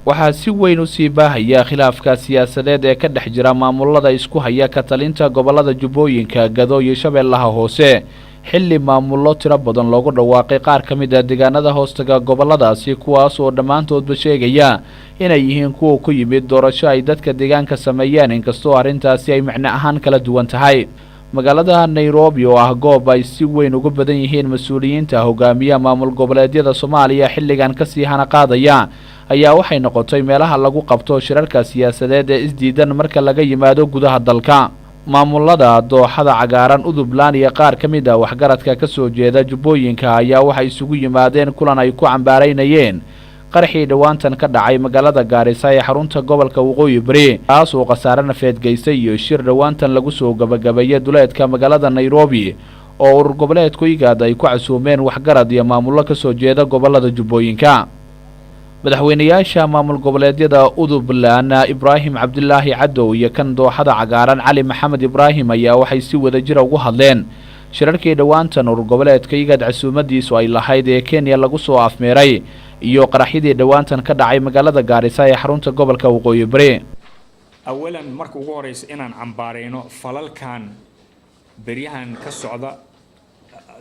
Waxaa si weyn u sii baahaya khilaafka siyaasadeed ee ka dhex jira maamulada isku haya ka talinta gobollada Jubbooyinka, Gado iyo Shabeellaha Hoose, xilli maamullo tiro badan loogu dhawaaqay qaar ka mid ah deegaanada hoostaga gobolladaasi, kuwaas oo dhammaantoodba sheegaya inay yihiin kuwa ku yimid doorasho ay dadka deegaanka sameeyeen, inkastoo arrintaasi ay macno ahaan kala duwan tahay. Magaalada Nairobi, oo ah goob ay si weyn uga badan yihiin mas-uuliyiinta hogaamiyaha maamul goboleedyada Soomaaliya xilligan kasii hana qaadaya, ayaa waxay noqotay meelaha lagu qabto shirarka siyaasadeed ee isdiidan marka laga yimaado gudaha dalka. Maamulada Dooxada Cagaaran, Udubland iyo qaar ka mid ah waxgaradka ka soo jeeda Jubbooyinka ayaa waxay isugu yimaadeen kulan ay ku cambaaraynayeen qaraxii dhowaantan ka dhacay magaalada Gaarisa ee xarunta gobolka Waqooyi Bari, kaas oo khasaare nafeed geystay, iyo shir dhowaantan lagu soo gabagabeeyay duleedka magaalada Nairobi oo urur goboleedku IGAD ay ku casuumeen waxgarad iyo maamullo ka soo jeeda gobolada Jubbooyinka. Madaxweynayaasha maamul goboleedyada Udubland, Ibraahim Cabdilaahi Cadow, iyo kan Dooxada Cagaaran, Cali Maxamed Ibraahim, ayaa waxay si wada jira ugu hadleen shirarkii dhowaantan urur goboleedka IGAD casuumadiisu ay lahayd ee Kenya lagu soo afmeeray iyo qaraxyadii dhowaantan ka dhacay magaalada Gaarisa ee xarunta gobolka Waqooyi Bari. Awalan, marka ugu horeysa inaan cambaareyno falalkan beryahan ka socda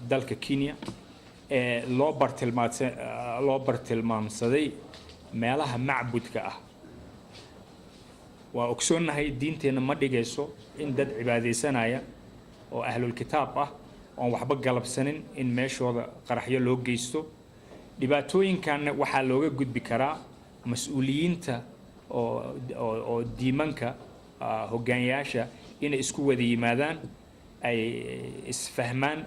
dalka Kenya ee loo bartilmaamsaday meelaha macbudka ah. Waa ogsoonnahay diinteenna ma dhigayso in dad cibaadaysanaya oo ahlulkitaab ah oon waxba galabsanin in meeshooda qaraxyo loo geysto. Dhibaatooyinkanna waxaa looga gudbi karaa mas-uuliyiinta oo diimanka hoggaanyaasha inay isku wada yimaadaan, ay isfahmaan.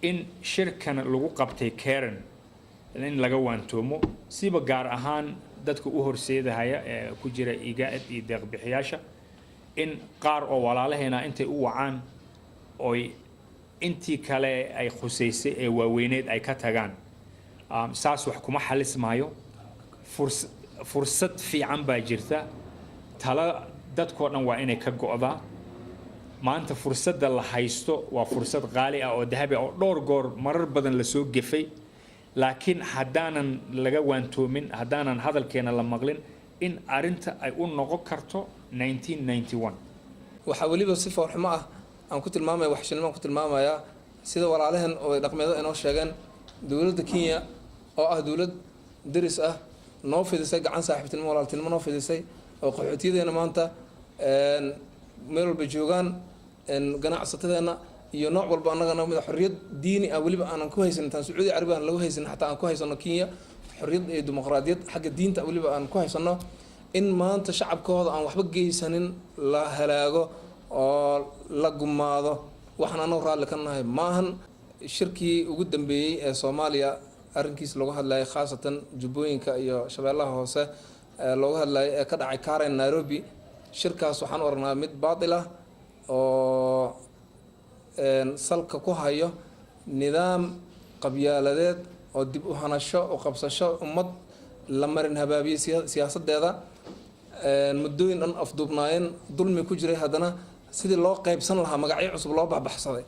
In shirkan lagu qabtay Karen in laga waantoomo, siba gaar ahaan dadka u horseedahaya ee ku jira IGAD iyo deeqbixiyaasha, in qaar oo walaalaheena intay u wacaan oy intii kale ay khusaysay ee waaweyneed ay ka tagaan, saas wax kuma xalis maayo. Fursad fiican baa jirta. Tala dadkoo dhan waa inay ka go'daa. Maanta fursadda la haysto waa fursad qaali ah oo dahabi ah oo dhowr goor marar badan lasoo gefay, laakiin haddaanan laga waantoomin, haddaanan hadalkeena la maqlin, in arrinta ay u noqon karto 1991. Waxaa weliba si foolxumo ah aan ku tilmaamaya, waxshinimo aan ku tilmaamayaa, sida walaalaheen oo dhaqmeedo inoo sheegeen, dowladda Kenya oo ah dowlad deris ah, noo fidisay gacan saaxiibtinimo, walaaltinimo noo fidisay, oo qaxootiyadeena maanta meel walba joogaan, ganacsatadeenna iyo nooc walba annagana mid xorriyad diini ah weliba aanan ku haysanin taan Sacuudi Carabiya aan lagu haysanin, xataa aan ku haysano Kenya xorriyad iyo dimuqraadiyad xagga diinta weliba aan ku haysano, in maanta shacabkooda aan waxba geysanin la halaago oo la gumaado, waxaan anagu raalli ka nahay maahan. Shirkii ugu dambeeyey ee Soomaaliya arrinkiis looga hadlayay, khaasatan Jubbooyinka iyo Shabeellaha Hoose looga hadlayay, ee ka dhacay Karen, Nairobi, shirkaas waxaan u aragnaa mid baatil ah oo salka ku hayo nidaam qabyaaladeed oo dib u hanasho u qabsasho ummad la marin habaabiyey siyaasadeeda, muddooyin dhan afduubnaayeen, dulmi ku jiray, haddana sidii loo qaybsan lahaa magacyo cusub loo baxbaxsaday.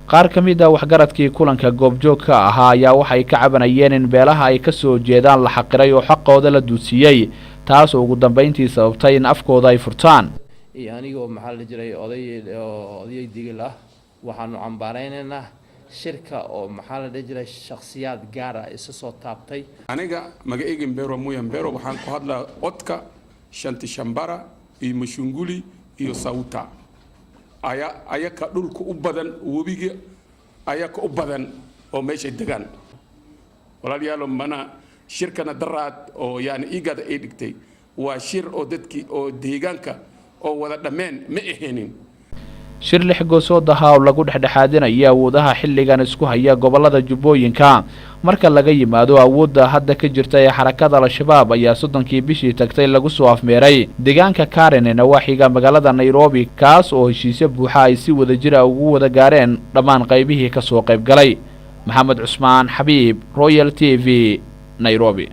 Qaar ka mid ah waxgaradkii kulanka goobjoog ka ahaa ayaa waxay ka cabanayeen in beelaha ay ka soo jeedaan la xaqiray oo xaqooda la duudsiiyey, taas oo ugu dambayntii sababtay in afkooda ay furtaan. Iyo anigoo, maxaa la jiray, oday odayay Digil ah, waxaanu cambaaraynaynaa shirka oo, maxaa la dhihi jiray, shakhsiyaad gaar ah isa soo taabtay. Aniga magacayga Mbero Muya Mbero, waxaan ku hadlaa codka Shanti Shambara iyo Mashunguli iyo Sauta. Aya ayaka dhulka u badan, webiga ayaka u badan oo meeshay degaan. Walaalayaalo, mana shirkana daraad oo yani IGAD ay dhigtay waa shir oo dadkii oo deegaanka oo wada dhammeen ma ahaynin. Shir lix goosood ahaa oo lagu dhexdhexaadinaya awoodaha xilligan isku haya gobollada Jubbooyinka, marka laga yimaado awoodda hadda ka jirta ee xarakada Al-Shabaab, ayaa 30-kii bishii tagtay lagu soo afmeeray deegaanka Karen ee nawaaxiga magaalada Nairobi, kaas oo heshiisyo buuxa ay si wada jira ugu wada gaareen dhammaan qaybihii ka soo qayb galay. Maxamed Cusmaan Xabiib, Royal TV, Nairobi.